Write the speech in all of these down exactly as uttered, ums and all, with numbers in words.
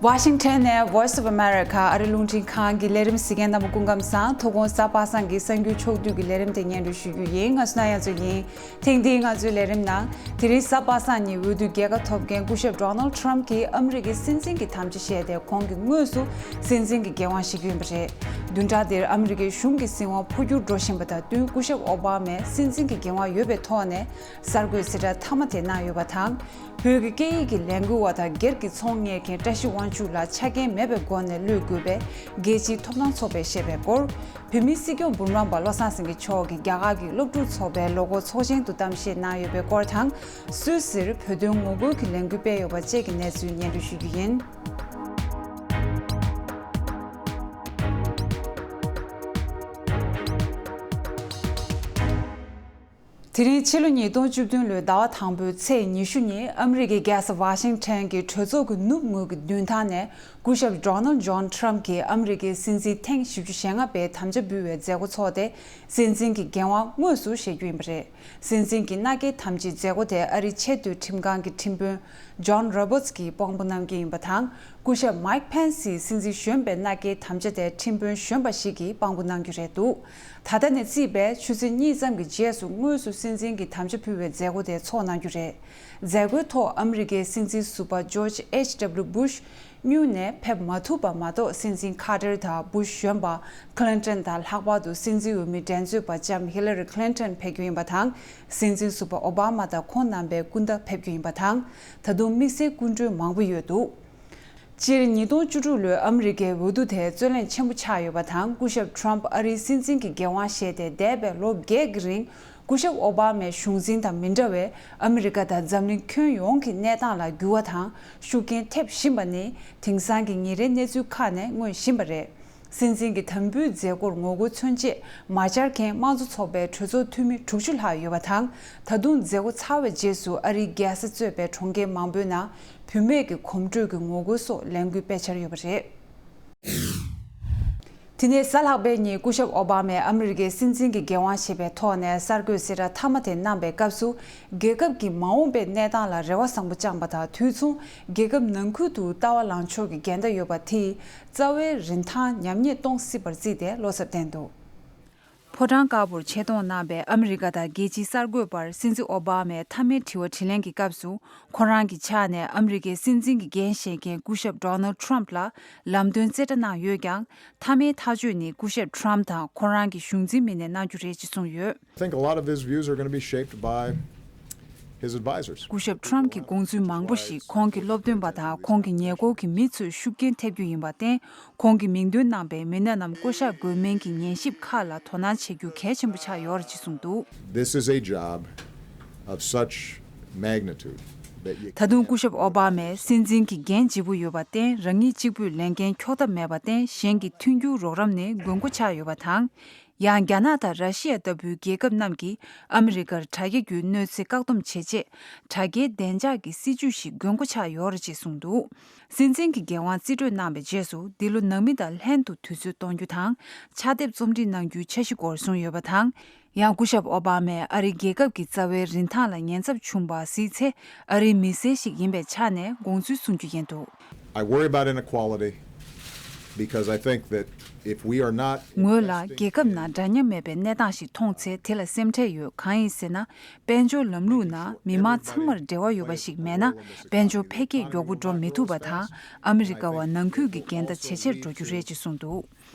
ཝ་ཤིང་ཊོན་ནས་Voice of America ཨ་རི་རླུང་འཕྲིན་ཁང་གི་ལས་རིམ་གཟིགས་མཁན་རྣམ་པ་སྐུ་ཁམས་བཟང་། ཐུགས་དགོངས་གཟའ་པ་སངས་ཀྱི་གསར་འགྱུར་ཕྱོགས་བསྡུས་ཀྱི་ལས་རིམ་དེ་སྙན་སྒྲོན་ཞུ་རྒྱུ་ཡིན། ང་སུ་ན་ཡ་ཚོ་ཡིན། ཐེངས་འདིའི་ང་ཚོའི་ལས་རིམ་ནང་དེ་རིང་གཟའ་པ་སངས་ཉིན་འོས་བསྡུ་རྒྱལ་ཁ་ཐོབ་མཁན་སྐུ་ཞབས་Donald Trump གྱིས་ཨ་མི་རི་ཀའི་སྲིད་འཛིན་གྱི་དམ་བཅའ་བཞེས་ཏེ། ཁོང་གིས་དངོས་སུ་སྲིད་འཛིན་གྱི་འགན་དབང་བཞེས་རྒྱུ་ཡིན་པ་རེད། བདུན་ཕྲག་འདིར་ཨ་མི་རི་ཀའི་གཞུང་གི་སྲིད་དབང་འཕོ་འགྱུར་འགྲོ་བཞིན་པ་དང་བསྟུན། སྐུ་ཞབས་ཨོ་བྷ་མས་སྲིད་འཛིན་གྱི་འགན་དབང་ཡོད་པའི་ཐོག་ནས་གསར་འགོད་གསལ་བསྒྲགས་མཐའ་མ་དེ་གནང་ཡོད་པ་དང་། བོད་ཀྱི་སྐད་ཡིག་གི་ལས་འགུལ་བ་དང་སྒེར་གྱི་ཚོང་གཉེར་མཁན་བཀྲ་ཤིས་དབང་ཕྱུག་ལགས་ཆ་རྐྱེན་མེད་པའི་སྒོ་ནས་གློད་དགོས་པའི་རྒྱལ་སྤྱིའི་ཐོབ་ཐང་ཚོགས་པས་བཤད་པའི་སྐོར། བོད་མིའི་སྲིད་སྐྱོང་འབུམ་རམས་པ་བློ་བཟང་སེང་གེ་མཆོག་གིས་རྒྱ་གར་གྱི་སློབ་ཕྲུག་ཚོགས་པའི་ལོ་འཁོར་ཚོགས་ཆེན་དུ་གཏམ་བཤད་གནང་ཡོད་པའི་སྐོར་དང་། སུད་སིར་བོད་དོན་ངོ་རྒོལ་གྱི་ལས་འགུལ་སྤེལ་ཡོད་པ་བཅས་ཀྱི་གནས་ཚུལ་སྙན་སྒྲོན་ཞུ་རྒྱུ་ཡིན། དེ་རིང་ཕྱི་ལོ་ཉིས་སྟོང་བཅུ་བདུན་ལོའི་ཟླ་བ་དང་པོའི་ཚེས་ཉི་ཤུ་ཉིན་ཨ་མི་རི་ཀའི་རྒྱལ་ས་ཝ་ཤིང་ཊོན་གྱི་གྲོས་ཚོགས་ཀྱི་ནུབ་ངོས་ཀྱི་མདུན་ཐང་ནས་སྐུ་ཞབས་Donald John Trump གྱིས་ཨ་མི་རི་ཀའི་སྲིད་འཛིན་ཐེངས་བཞི་བཅུ་ཞེ་ལྔ་པའི་དམ་བཅའ་འབུལ་བའི་མཛད་སྒོ་འཚོགས་ཏེ། སྲིད་འཛིན་གྱི་འགན་དབང་དངོས་སུ་བཞེས་རྒྱུ་ཡིན་པ་རེད། སྲིད་འཛིན་གྱི་མནའ་སྐྱེལ་དམ་བཅའི་མཛད་སྒོ་དེ་ཨ་རིའི་ཆེས་མཐོའི་ཁྲིམས་ཁང་གི་ཁྲིམས་དཔོན་John Roberts གྱིས་དཔང་པོ་གནང་རྒྱུ་ཡིན་པ་དང་། སྐུ་ཞབས་Mike Pence ཡིས་སྲིད་འཛིན་གཞོན་པའི་མནའ་སྐྱེལ་དམ་བཅའ་དེ་ཁྲིམས་དཔོན་གཞོན་པ་ཞིག་གིས་དཔང་པོ་གནང་རྒྱུ་རེད་འདུག་ད་ལྟ་ནས་བརྩིས་པའི་ཆུ་ཚོད་གཉིས་ཙམ་གྱི་རྗེས་སུ་དངོས་སུ་སྲིད་འཛིན་གྱི་དམ་བཅའ་ཕུལ་བའི་མཛད་སྒོ་དེ་འཚོགས་གནང་རྒྱུ་རེད། མཛད་སྒོའི་ཐོག་ཨ་མི་རི་ཀའི་སྲིད་འཛིན་ཟུར་པ་George H W Bush སྨྱུག་ནས་ཕེབས་མ་ཐུབ་པ་མ་གཏོགས། སྲིད་འཛིན་Carter དང་Bush གཞོན་པ་Clinton དང་ལྷག་པར་དུ་སྲིད་འཛིན་འོས་མི་འགྲན་རྩོད་པ་ལྕམ་Hillary Clinton ཕེབས་རྒྱུ་ཡིན་པ་དང་། སྲིད་འཛིན་ཟུར་པ་Obama དང་ཁོང་རྣམ་པའི་སྐུ་ཟླ་ཕེབས་རྒྱུ་ཡིན་པ་དང་། ད་དུང་དམིགས་བསལ་སྐུ་མགྲོན་མང་པོ་ཡོད་འདུག་སྤྱིར་ཉིས་སྟོང་བཅུ་དྲུག་ལོའི་ཨ་མི་རི་ཀའི་འོས་བསྡུ་དེ་རྩོད་གླེང་ཆེན་པོ་ཆགས་ཡོད་པ་དང་། སྐུ་ཞབས་Trump ཨ་རིའི་སྲིད་འཛིན་གྱི་འགན་དབང་བཞེས་ཏེ་འདས་པའི་ལོ་བརྒྱད་ཀྱི་རིང་། སྐུ་ཞབས་ཨོ་བྷ་མའི་གཞུང་འཛིན་དང་མི་འདྲ་བའི་ཨ་མི་རི་ཀ་དང་འཛམ་གླིང་ཁྱོན་ཡོངས་ཀྱི་གནས་སྟངས་ལ་འགྱུར་བ་དང་ཤུགས་རྐྱེན་ཐེབས་བཞིན་པ་ནི། དེང་སང་གི་ཉིན་རེའི་གནས་ཚུལ་ཁག་ནས་མངོན་བཞིན་པ་རེད། སྲིད་འཛིན་གྱི་དམ་འབུལ་མཛད་སྒོར་ངོ་རྒོལ་མཚོན་ཆེད་མ་བཅར་མཁན་དམངས་གཙོ་ཚོགས་པའི་གྲོས་ཚོགས་འཐུས་མི་དྲུག་ཅུ་ལྷག་ཡོད་པ་དང་། ད་དུང་མཛད་སྒོ་ཚར་བའི་རྗེས་སུ་ཨ་རིའི་རྒྱལ་ས་གཙོས་པའི་གྲོང་ཁྱེར་མང་པོའི་ནང་བུད་མེད་ཀྱི་གོམ་བགྲོད་ཀྱི་ངོ་རྒོལ་སོགས་ལས་འགུལ་སྤེལ་འཆར་ཡོད་པ་རེད། དེ་ནས་གཟའ་ལྷག་པའི་ཉིན་སྐུ་ཞབས་ཨོ་བྷ་མས་ཨ་མི་རི་ཀའི་སྲིད་འཛིན་གྱི་འགན་དབང་བཞེས་པའི་ཐོག་ནས་གསར་འགོད་གསལ་བསྒྲགས་མཐའ་མ་དེ་གནང་པའི་སྐབས་སུ། རྒྱལ་ཁབ་ཀྱི་མ་འོངས་པའི་གནས་སྟངས་ལ་རེ་བ་བཟང་པོ་བཅངས་པ་དང་དུས་མཚུངས། རྒྱལ་ཁབ་ནང་ཁུལ་དུ་ལྟ་བ་ལངས་ཕྱོགས་ཀྱི་འགལ་ཟླ་ཡོད་པ་དེས་རྩ་བའི་རིན་ཐང་ཉམས་ཉེས་གཏོང་སྲིད་པར་བརྩིས་ཏེ་བློ་འཚབ་བསྟན་འདུག་ཕོ་བྲང་དཀར་པོར་ཆེད་གཏོང་གནང་པའི་ཨ་མི་རི་ཀ་དང་རྒྱལ་སྤྱིའི་གསར་འགོད་པར་སྲིད་འཛིན་ཨོ་བྷ་མས་མཐའ་མའི་དྲི་བ་དྲིས་ལན་གྱི་སྐབས་སུ། ཁོ་རང་གི་ཕྱག་ནས་ཨ་མི་རི་ཀའི་སྲིད་འཛིན་གྱི་འགན་བཞེས་མཁན་སྐུ་ཞབས་Donald Trump ལ་ལམ་སྟོན་རྩེ་གྲ་གནང་ཡོད་ཀྱང་། མཐའ་མའི་ཐག་གཅོད་ནི་སྐུ་ཞབས་Trump དང་ཁོ་རང་གི་གཞུང་འཛིན་མི་སྣས་གནང་རྒྱུ་རེད་ཅེས་གསུངས་ཡོད། I think a lot of his views are going to be shaped by his advisors. སྐུ་ཞབས་Trump གྱི་དགོངས་ཚུལ་མང་པོ་ཞིག་ཁོང་གི་སློབ་སྟོན་པ་དང་ཁོང་གི་ཉེ་འཁོར་གྱི་མི་ཚོས་ཤུགས་རྐྱེན་ཐེབས་རྒྱུ་ཡིན་པར་བརྟེན། ཁོང་གིས་མིང་འདོན་གནང་པའི་མི་སྣ་རྣམས་བསྐོ་བཞག་དགོས་མིན་གྱི་ཉན་ཞིབ་ཁག་ལ་དོ་སྣང་བྱེད་རྒྱུ་གལ་ཆེན་པོ་ཆགས་ཡོད་རེད་ཅེས་གསུངས་འདུག This is a job of such magnitude that you ད་དུང་སྐུ་ཞབས་ཨོ་བྷ་མས་སྲིད་འཛིན་གྱི་འགན་ལྗིད་པོ་ཡོད་པར་བརྟེན། རང་ཉིད་གཅིག་པུས་ལས་འགན་འཁྱོག་ཐབས་མེད་པར་བརྟེན། གཞན་གྱི་མཐུན་འགྱུར་རོགས་རམ་ནི་དགོས་མཁོ་ཆགས་ཡོད་པ་དང་། ཡང་རྒྱ་ནག་དང་ར་ཤི་ཡ་ལྟ་བུའི་རྒྱལ་ཁབ་རྣམས་ཀྱིས་ཨ་མི་རི་ཀར་དྲ་རྒྱ་བརྒྱུད་གནོད་འཚེ་བཀག་སྡོམ་བྱེད་ཆེད། དྲ་རྒྱའི་བདེ་འཇགས་ཀྱི་སྲིད་ཇུས་ཤིག་དགོས་མཁོ་ཆགས་ཡོད་རེད་ཅེས་གསུངས་འདུག་སྲིད་འཛིན་གྱི་འགན་དབང་རྩིས་སྤྲོད་གནང་བའི་རྗེས་སུ། འདི་ལོ་ནང་མི་དང་ལྷན་དུ་དུས་ཚོད་གཏོང་རྒྱུ་དང་། ཕྱག་དེབ་རྩོམ་སྒྲིག་གནང་རྒྱུའི་འཆར་གཞི་སྐོར་གསུངས་ཡོད་པ་དང་། ཡང་སྐུ་ཞབས་ཨོ་བྷ་མས་ཨ་རིའི་རྒྱལ་ཁབ་ཀྱི་རྩ་བའི་རིན་ཐང་ལ་ཉེན་ཚབས་བྱུང་བ་གཟིགས་ཚེ། ཨ་རིའི་མི་སེར་ཞིག་ཡིན་པའི་ཆ་ནས་དགོངས་ཚུལ་གསུང་རྒྱུ་ཡིན་འདུག I worry about inequality because I think that if we are not ངོས་ལ་རྒྱལ་ཁབ་ནང་འདྲ་མཉམ་མེད་པའི་གནས་སྟངས་ཤིག་མཐོང་ཚེ། དེ་ལ་སེམས་ཁྲལ་ཡོད། གང་ཡིན་ཟེར་ན། དཔལ་འབྱོར་ལམ་ལུགས་ནང་མི་མང་ཚང་མར་འབྲེལ་བ་ཡོད་པ་ཞིག་མེད་ན། དཔལ་འབྱོར་འཕེལ་རྒྱས་མགྱོགས་པོ་འགྲོ་མི་ཐུབ་པ་དང་། ཨ་མི་རི་ཀ་བ་ནང་ཁུལ་གྱི་འགལ་ཟླ་ཇེ་ཆེར་འགྲོ་རྒྱུ་རེད་ཅེས་གསུངས་འདུག་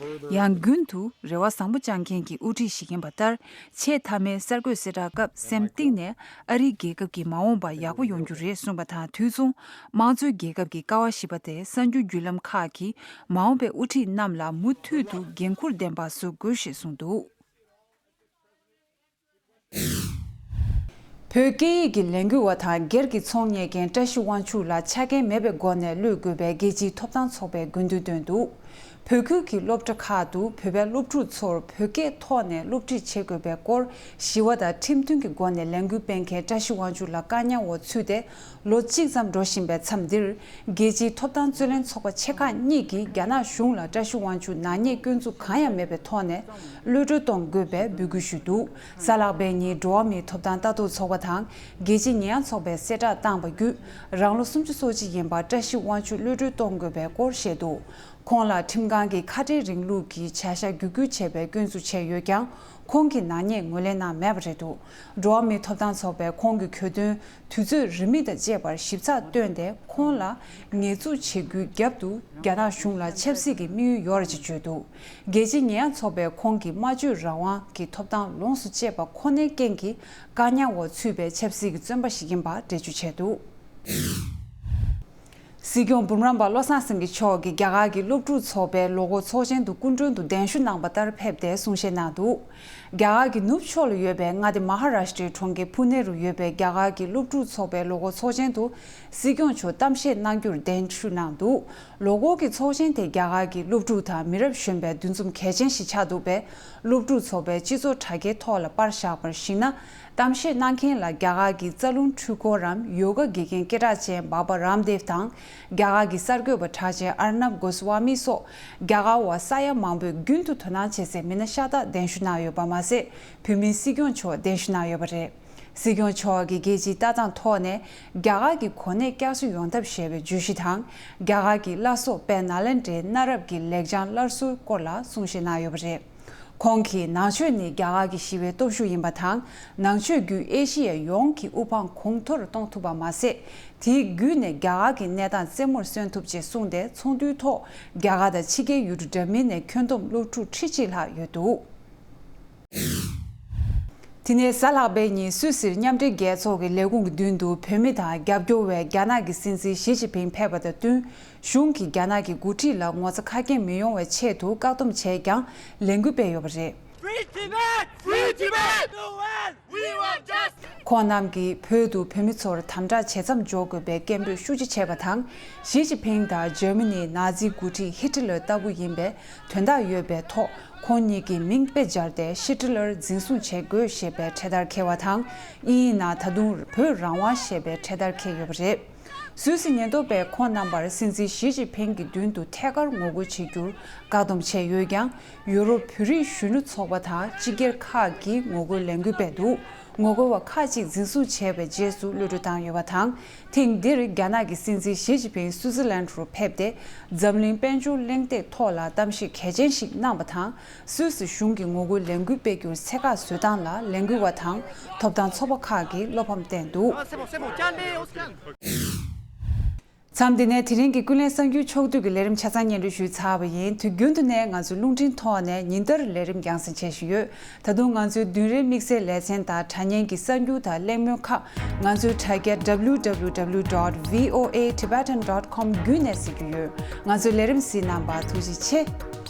ཡང་རྒྱུན་དུ་རེ་བ་བཟང་པོ་བཅངས་མཁན་གྱི་དབུ་ཁྲིད་ཞིག་ཡིན་པ་ལྟར། ཆེས་མཐའ་མའི་གསར་འགོད་གསལ་བསྒྲགས་སྐབས་སེམས་གཏིང་ནས་ཨ་རིའི་རྒྱལ་ཁབ་ཀྱི་མ་འོངས་པ་ཡག་པོ་ཡོང་རྒྱུ་རེད་གསུངས་པ་དང་། དུས་མཚུངས། དམངས་གཙོའི་རྒྱལ་ཁབ་ཀྱི་ཀ་བ་བཞི་པ་དེ་གསར་འགྱུར་བརྒྱུད་ལམ་ཁག་གིས་མ་འོངས་པའི་དབུ་ཁྲིད་རྣམས་ལ་མུ་མཐུད་དུ་འགན་འཁུར་ལྡན་པ་བཟོ་དགོས་ཞེས་གསུངས་འདུག་བོད་སྐད་ཡིག་གི་ལས་འགུལ་བ་དང་སྒེར་གྱི་ཚོང་གཉེར་མཁན་བཀྲ་ཤིས་དབང་ཕྱུག་ལགས་ཆ་རྐྱེན་མེད་པའི་སྒོ་ནས་གློད་དགོས་པའི་རྒྱལ་སྤྱིའི་ཐོབ་ཐང་ཚོགས་པས་དགོས་འདུན་བཏོན་འདུག་བོད་ཁུལ་གྱི་སློབ་གྲྭ་ཁག་ཏུ་བོད་པའི་སློབ་ཕྲུག་ཚོར་བོད་སྐད་ཐོག་ནས་སློབ་ཁྲིད་བྱེད་དགོས་པའི་སྐོར་ཞི་བ་དང་ཁྲིམས་མཐུན་གྱི་སྒོ་ནས་ལས་འགུལ་སྤེལ་མཁན་བཀྲ་ཤིས་དབང་ཕྱུག་ལགས་བཀག་ཉར་འོག་ཚུད་དེ་ལོ་གཅིག་ཙམ་འགྲོ་བཞིན་པའི་མཚམས་འདིར། རྒྱལ་སྤྱིའི་ཐོབ་ཐང་རྩོད་ལེན་ཚོགས་པ་ཆེ་ཁག་གཉིས་ཀྱིས་རྒྱ་ནག་གཞུང་ལ་བཀྲ་ཤིས་དབང་ཕྱུག་ནག་ཉེས་སྐྱོན་འཛུགས་གང་ཡང་མེད་པའི་ཐོག་ནས་གློད་གྲོལ་གཏོང་དགོས་པའི་འབོད་སྐུལ་ཞུས་འདུག་གཟའ་ལྷག་པའི་ཉིན་འགྲོ་བ་མིའི་ཐོབ་ཐང་ལྟ་རྟོག་ཚོགས་པ་དང་རྒྱལ་སྤྱིའི་ཉེས་ཡངས་ཚོགས་པས་གསལ་བསྒྲགས་བཏང་བ་བརྒྱུད། རང་ལོ་སུམ་ཅུ་སོ་གཅིག་ཡིན་པ་བཀྲ་ཤིས་དབང་ཕྱུག་གློད་གྲོལ་གཏོང་དགོས་པའི་སྐོར་བཤད་འདུག་ཁོང་ལ་ཁྲིམས་ཁང་གིས་ཁ་བྲལ་རིང་ལུགས་ཀྱི་བྱ་གཞག་བརྒྱུད་སྐུལ་བྱས་པའི་སྐྱོན་འཛུགས་བྱས་ཡོད་ཀྱང་། ཁོང་གིས་ནག་ཉེས་ངོས་ལེན་གནང་མེད་པ་རེད་འདུག་འགྲོ་བ་མིའི་ཐོབ་ཐང་ཚོགས་པས་ཁོང་གི་གྱོད་དོན་དུས་ཚོད་རིང་མིན་དང་བཅས་པར་ཞིབ་ཚགས་བཏོན་ཏེ། ཁོང་ལ་ཉེས་འཛུགས་བྱེད་རྒྱུའི་རྒྱབ་ཏུ་རྒྱ་ནག་གཞུང་ལ་ཆབ་སྲིད་ཀྱི་དམིགས་ཡུལ་ཡོད་རེད་ཅེས་བརྗོད་འདུག་རྒྱལ་སྤྱིའི་ཉེས་ཡངས་ཚོགས་པས་ཁོང་གི་སྨྲ་བརྗོད་རང་དབང་གི་ཐོབ་ཐང་ལོངས་སུ་སྤྱད་པ་ཁོ་ནའི་རྐྱེན་གྱིས་བཀག་ཉར་འོག་ཚུད་པའི་ཆབ་སྲིད་ཀྱི་བཙོན་པ་ཞིག་ཡིན་པ་འགྲེལ་བརྗོད་བྱས་འདུག་སྲིད་སྐྱོང་འབུམ་རམས་པ་བློ་བཟང་སེང་གེ་མཆོག་གིས་རྒྱ་གར་གྱི་སློབ་ཕྲུག་ཚོགས་པའི་ལོ་འཁོར་ཚོགས་ཆེན་དུ་སྐུ་མགྲོན་དུ་གདན་ཞུ་གནང་བ་ལྟར་ཕེབས་ཏེ་གསུང་བཤད་གནང་འདུག་རྒྱ་གར་གྱི་ནུབ་ཕྱོགས་ལ་ཡོད་པའི་མངའ་སྡེ་མ་ཧཱ་རཱཤ་ཊྲའི་གྲོང་ཁྱེར་ཕུ་ནེ་རུ་ཡོད་པའི་རྒྱ་གར་གྱི་སློབ་ཕྲུག་ཚོགས་པའི་ལོ་འཁོར་ཚོགས་ཆེན་དུ་སྲིད་སྐྱོང་མཆོག་གཏམ་བཤད་གནང་རྒྱུར་གདན་ཞུ་གནང་འདུག་ལོ་འཁོར་གྱི་ཚོགས་ཆེན་དེ་རྒྱ་གར་གྱི་སློབ་ཕྲུག་དང་མི་རབས་གཞོན་པའི་འདུ་འཛོམས་གལ་ཆེན་ཞིག་ཆགས་འདུག་པས། སློབ་ཕྲུག་ཚོགས་པས་སྤྱི་ཚོགས་དྲ་རྒྱའི་ཐོག་ལ་པར་བཞག་པར་གཞིགས་ན། གཏམ་བཤད་གནང་མཁན་ལ་རྒྱ་གར་གྱི་རྩ་རླུང་འཕྲུལ་འཁོར་རམ་ཡོ་ག་དགེ་རྒན་སྐད་གྲགས་ཅན་བྷ་བྷ་རམ་དེབ་དང་། རྒྱ་གར་གྱི་གསར་འགོད་པ་གྲགས་ཅན་ཨར་ནབ་གོ་སི་ཝཱ་མི་སོགས་རྒྱ་གར་བ་ས་ཡ་མང་པོས་རྒྱུན་དུ་དོ་སྣང་བྱེད་སའི་མི་སྣ་ཤ་སྟག་གདན་ཞུ་གནང་ཡོད་པ་མ་ཟད། བོད་མིའི་སྲིད་སྐྱོང་མཆོག་གདན་ཞུ་གནང་ཡོད་པ་རེད། སྲིད་སྐྱོང་མཆོག་གིས་རྒྱལ་སྤྱིའི་ལྟ་སྟངས་ཐོག་ནས་རྒྱ་གར་གྱི་གོ་གནས་བསྐྱར་གསོ་ཡོང་ཐབས་ཞེས་པའི་བརྗོད་གཞི་དང་། རྒྱ་གར་གྱི་བླ་སྲོག་དཔལ་ནཱ་ལེནྡྲའི་གནའ་རབས་ཀྱི་ལེགས་བྱང་སླར་གསོའི་སྐོར་ལ་གསུང་བཤད་གནང་ཡོད་པ་རེད། ཁོང་གིས་ནང་ཆོས་ནི་རྒྱ་གར་གྱི་ཞི་བའི་སྟོབས་ཤུགས་ཡིན་པ་དང་། ནང་ཆོས་བརྒྱུད་ཨེ་ཤི་ཡ་ཡོངས་ཀྱི་དབུ་འཕང་གོང་མཐོར་གཏོང་ཐུབ་པ་མ་ཟད། དེའི་བརྒྱུད་ནས་རྒྱ་གར་གྱི་གནས་སྟངས་རྩེ་མོར་སོན་ཐུབ་ཅེས་གསུངས་ཏེ། ཚོགས་འདུའི་ཐོག་རྒྱ་གར་དང་ཕྱི་རྒྱལ་ཡུལ་གྲུ་འདྲ་མིན་ནས་ཁྱོན་བསྡོམས་སློབ་ཕྲུག་ཁྲི་གཅིག་ལྷག་ཡོད་འདུག་དེ་ནས་གཟའ་ལྷག་པའི་ཉིན་སུད་སིར་མཉམ་འབྲེལ་རྒྱལ་ཚོགས་ཀྱི་ལས་ཁུངས་ཀྱི་མདུན་དུ་བོད་མི་དང་རྒྱབ་སྐྱོར་བས་རྒྱ་ནག་གི་སྲིད་འཛིན་ཞི་ཅིན་ཕིང་ཕེབས་པ་དང་བསྟུན། གཞུང་གིས་རྒྱ་ནག་གི་འགོ་ཁྲིད་ལ་ངོ་ཚ་ཁ་སྐྱེངས་མི་ཡོང་བའི་ཆེད་དུ་བཀག་སྡོམ་བྱས་ཀྱང་ལས་འགུལ་སྤེལ་ཡོད་པ་རེད། Free Tibet! Free Tibet! No one! We want justice! ཁོང་རྣམས་ཀྱིས་བོད་དུ་བོད་མི་ཚོར་དམ་དྲག་ཇེ་མཚམས་འཇོག་དགོས་པའི་སྐད་འབོད་ཤུགས་ཆེ་བྱས་པ་དང་། ཞི་ཅིན་ཕིང་དང་འཇར་མ་ནིའི་ནཱ་ཛི་འགོ་ཁྲིད་ཧི་ཊི་ལར་ལྟ་བུ་ཡིན་པའི་དོན་དག་ཡོད་པའི་ཐོག་ཁོང་གཉིས་ཀྱི་མིང་དཔེ་སྦྱར་ཏེ་ཧི་ཊི་ལར་འཛིན་བཟུང་བྱེད་དགོས་ཞེས་པའི་འཕྲེད་དར་འཁྱེར་བ་དང་། དབྱིན་ཡིག་ནང་ད་དུང་བོད་རང་དབང་ཞེས་པའི་འཕྲེད་དར་འཁྱེར་ཡོད་པ་རེད། སུད་སི་ཉེན་རྟོག་པས་ཁོང་རྣམ་པར་སྲིད་འཛིན་ཞི་ཅིན་ཕིང་གི་མདུན་དུ་ཐད་ཀར་ངོ་རྒོལ་བྱེད་རྒྱུར་བཀག་སྡོམ་བྱས་ཡོད་ཀྱང་། ཡུ་རོབ་བོད་རིགས་གཞོན་ནུ་ཚོགས་པ་དང་སྤྱི་སྒེར་ཁག་གིས་ངོ་རྒོལ་ལས་འགུལ་སྤེལ་འདུག་ངོ་རྒོལ་བ་ཁག་ཅིག་འཛིན་བཟུང་བྱས་པའི་རྗེས་སུ་གློད་གྲོལ་བཏང་ཡོད་པ་དང་། ཐེངས་འདིར་རྒྱ་ནག་གི་སྲིད་འཛིན་ཞི་ཅིན་ཕིང་སུའུ་ཙི་ལན་རུ་ཕེབས་ཏེ། འཛམ་གླིང་དཔལ་འབྱོར་གླེང་སྟེགས་ཐོག་ལ་གཏམ་བཤད་གལ་ཆེན་ཞིག་གནང་བ་དང་། སུད་སི་གཞུང་གིས་ངོ་རྒོལ་ལས་འགུལ་སྤེལ་རྒྱུར་ཚད་བཀག་བཟོས་སྟངས་ལ་ལས་འགུལ་བ་དང་ཐོབ་ཐང་ཚོགས་པ་ཁག་གིས་བློ་ཕམ་བསྟན་འདུག་མཚམས་འདི་ནས་དེ་རིང་གི་ཀུན་གླེང་གསར་འགྱུར་ཕྱོགས་བསྡུས་ཀྱི་ལས་རིམ་ཆ་ཚང་སྙན་སྒྲོན་ཞུས་ཚར་བ་ཡིན། དུས་རྒྱུན་དུ་ནས་ང་ཚོའི་རླུང་འཕྲིན་ཐོག་ནས་ཉིན་ལྟར་ལས་རིམ་རྒྱང་སྲིང་བྱེད་བཞིན་ཡོད། ད་དུང་ང་ཚོའི་བདུན་རེའི་དམིགས་བསལ་ལེ་ཚན་དང་དྲ་བརྙན་གྱི་གསར་འགྱུར་དང་གླེང་མོལ་ཁག་ང་ཚོའི་དྲ་རྒྱ་W W W dot V O A Tibetan dot com བརྒྱུད་ནས་གཟིགས་རྒྱུ་ཡོད། ང་ཚོའི་ལས་རིམ་གཟིགས་གནང་བར་ཐུགས་རྗེ་ཆེ།